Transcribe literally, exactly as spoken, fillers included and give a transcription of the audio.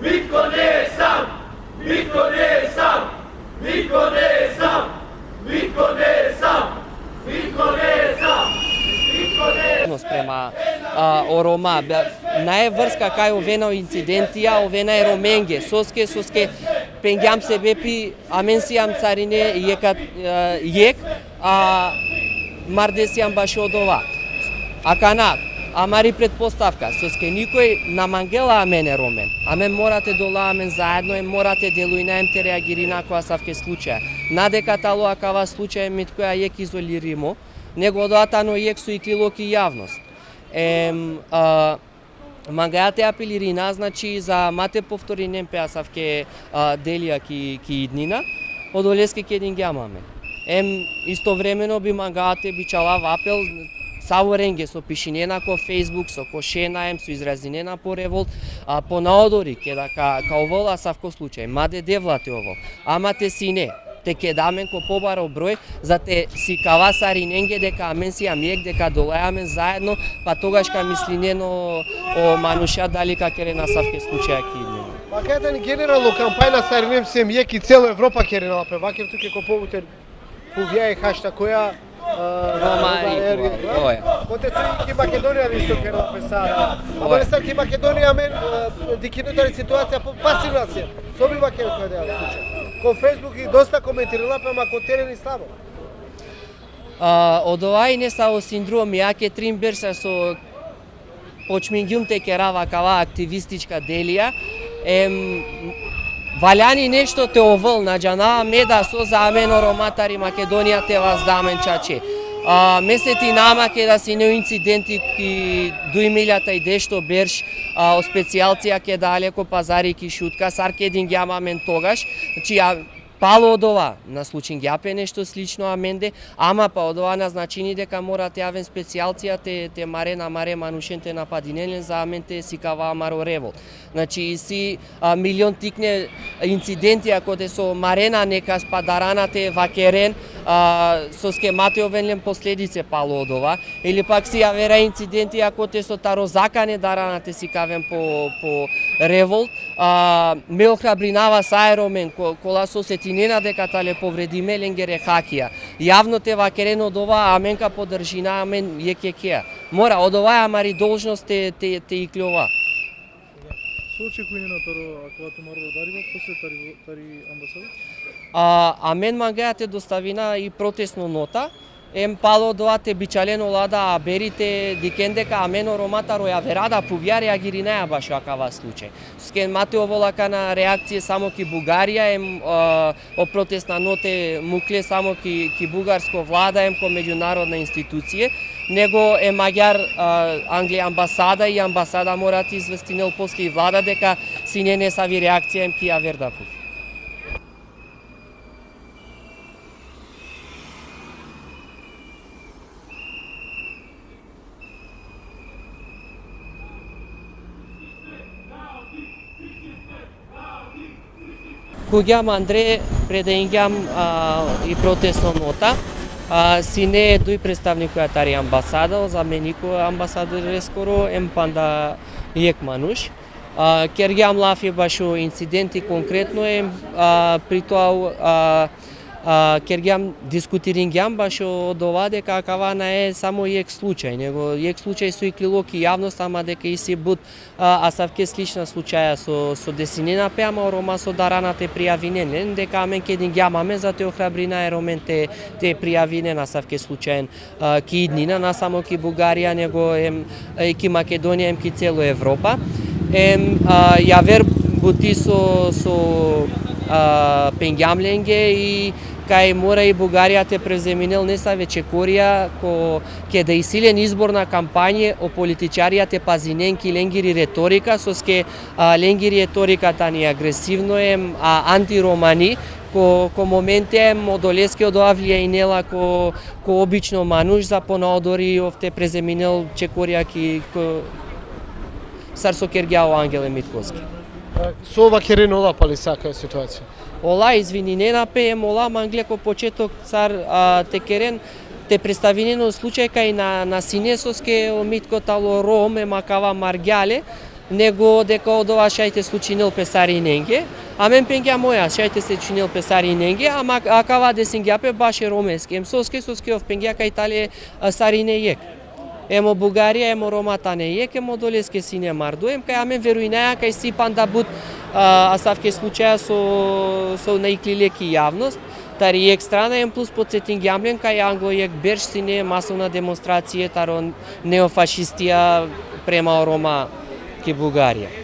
Mitko ne sam! Mitko ne sam! Mitko ne sam! Mitko ne sam! Mitko ne sam! Mitko ne sam! Odnos prema, a, o Roma, be-, nae vrska kaj ovena o incidentija, ovena e Romenge, soske, soske pengjam sebepi, amen sijam sarine, jek, a, jek, a, mardesijam bašo odova. Akana, amari pretpostavka, soske nikoj na mangela amen e Romen. Amen mora te dola amen zaedno, em mora te delujna, em te reagirina ko asavke slučaja. Na deka tano akava slučaj mitkoja jek izolirimo, nego odova tano jek so iklilo ki javnost. Em, a, mangaja te apelirina, znači, za ma te povtorinen pe asavke, a, delija ki, ki idnina, odoleske kedingjam amen. Em, istovremeno bi mangaja te bičalav apel, savorenge so pišinena ko Facebook, so košena, em so izrazinena po revolt, a, po naodori, keda ka, ka ovel asavko slučaj, ma de Devla te ovel, ama te sine, te keda amen ko pobaro broj, za te sikava sarinenge deka amen sijam jek, deka dolaja amen zaedno, pa togaš ka mislinen o, o manuša dali ka kerena asavke slučaja ki idnina. Pa kaj tani generalno kampanja sarinem sijam jek i celo Evropa kerena pe, vaker tuke ko pobuter puvja e hashtagoja, a, Roma Roma Eri. Eri. Oja. Kote so i ki Makedonija isto kerela pe sar. Ama Oja. Sar ki Makedonija amen, a, dikhina tari situacija po pasivna sijam. So bi vaker ko dela slučaj. Ko Facebook i dosta komentirela pe, ama ko teren i slabo. A, odova ine savo sindromi, ake trin berša so počmingjum te kerav akava aktivistička delija, em, valjani nešto te ovel, na džanava me da so za amen o Roma tari Makedonija te vazda amen čače. A, me setinama keda sine o incidenti ki duj miljata i dešto berš, a, o specijalcija keda ale ko pazari ki Šutka, sar kedingjam amen togaš, znači, a, palo odova, na slučingja pe nešto slično amende, ama pa odova na značini deka mora te aven specijalcija te, te marena amare manušen, te napadinen len, za amen te sikava amaro revolt. Znači, isi, a, milion tikne incidentija kote so marena nekas pa darana te vakeren, a, soske ma te oven len posledice palo odova. Ili pak si avera incidentija kote so taro zakane darana te sikaven po, po revolt. A, me ohrabrinava sa e Romen, ko-, kola so setinena deka tale povredime lengere hakija, javno te vakeren odova, amen ka podržina amen jek jekea. Mora, odova e amari dolžnost te, te, te ikljova. So očekujnena taro akava tumaro dariba posle tari, tari ambasada? A, amen mangaja te dostavina i protestno nota, em palo odova te bičalen ola da aberi te dikhen deka amen o Roma taro javera da puvja reagirinaja bašo akava slučaj. Soske ma te ovel akana reakcie samo ki Bugarija, em, a, o protestna note mukle samo ki, ki bugarsko vlada, em ko međunarodna institucije, nego em agjaar, a, angle ambasada, i ambasada mora te izvestinel posle i vlada deka sine nesavi reakcija em ki javer da puv. Kugja andre, predaingjam, a, i protestno nota. A, sine duj predstavnikoja tari ambasada, o zameniko ambasadoreskoro, em panda jek manuš. A, kergjam lafi bašo incidenti konkretno, em, a, pri toa, a, a, kergjam, diskutiringjam bašo odova deka akava nae samo jek slučaj, nego jek slučaj so iklilo ki javnost, ama deka isi but, a, asavke slična slučaja so, so desinena pe, ama o Roma so darana te prijavinen len, deka amen kedingjam amen za te ohrabrina e Romen te, te prijavinen asavke slučajen, a, ki idnina, na samo ki Bugarija, nego em, e, ki Makedonija, em ki celo Evropa. Em, a, javer buti so, so, a, pengjam lenge i kaj mora i Bugarija te prezeminel nesave čekorija, ko, keda isi len izborna kampanje, o političarija te pazinen ki lengiri retorika, soske, a, lengiri retorika tani agresivno em, a, antiromani, ko, ko momente em odoleske odova vlijajnela ko, ko obično manuš, za ponaodori ov te prezeminel čekorija ki, ko, sar so kergja o Angele Mitkoski. So vakerena ola pali sa akaja situacija? Ola izvininena pe, em ola mangle ko početok sar, a, te keren, te predstavinen o slučaj kaj na, na sine soske o Mitko tano Rom, em akava margja le, Nego deka odova šaj te slučinel pe sarinenge, amen pengja moja šaj te se činel pe sarinenge, ama akava desingja pe baš e romeske. Em soske, soske ov pengja kaj tale, a, sarine jek. Em o Bugarija, em o Roma tane jek, em odoleske sine mardu, em kaj amen verujnaja kaj si panda but, a, asavke slučaja so, so na iklile ki javnost, tari jek strana, em plus podsetingjam len kaj anglo jek berš sine masovna demonstracija taro neofašistija prema o Roma ki Bugarija.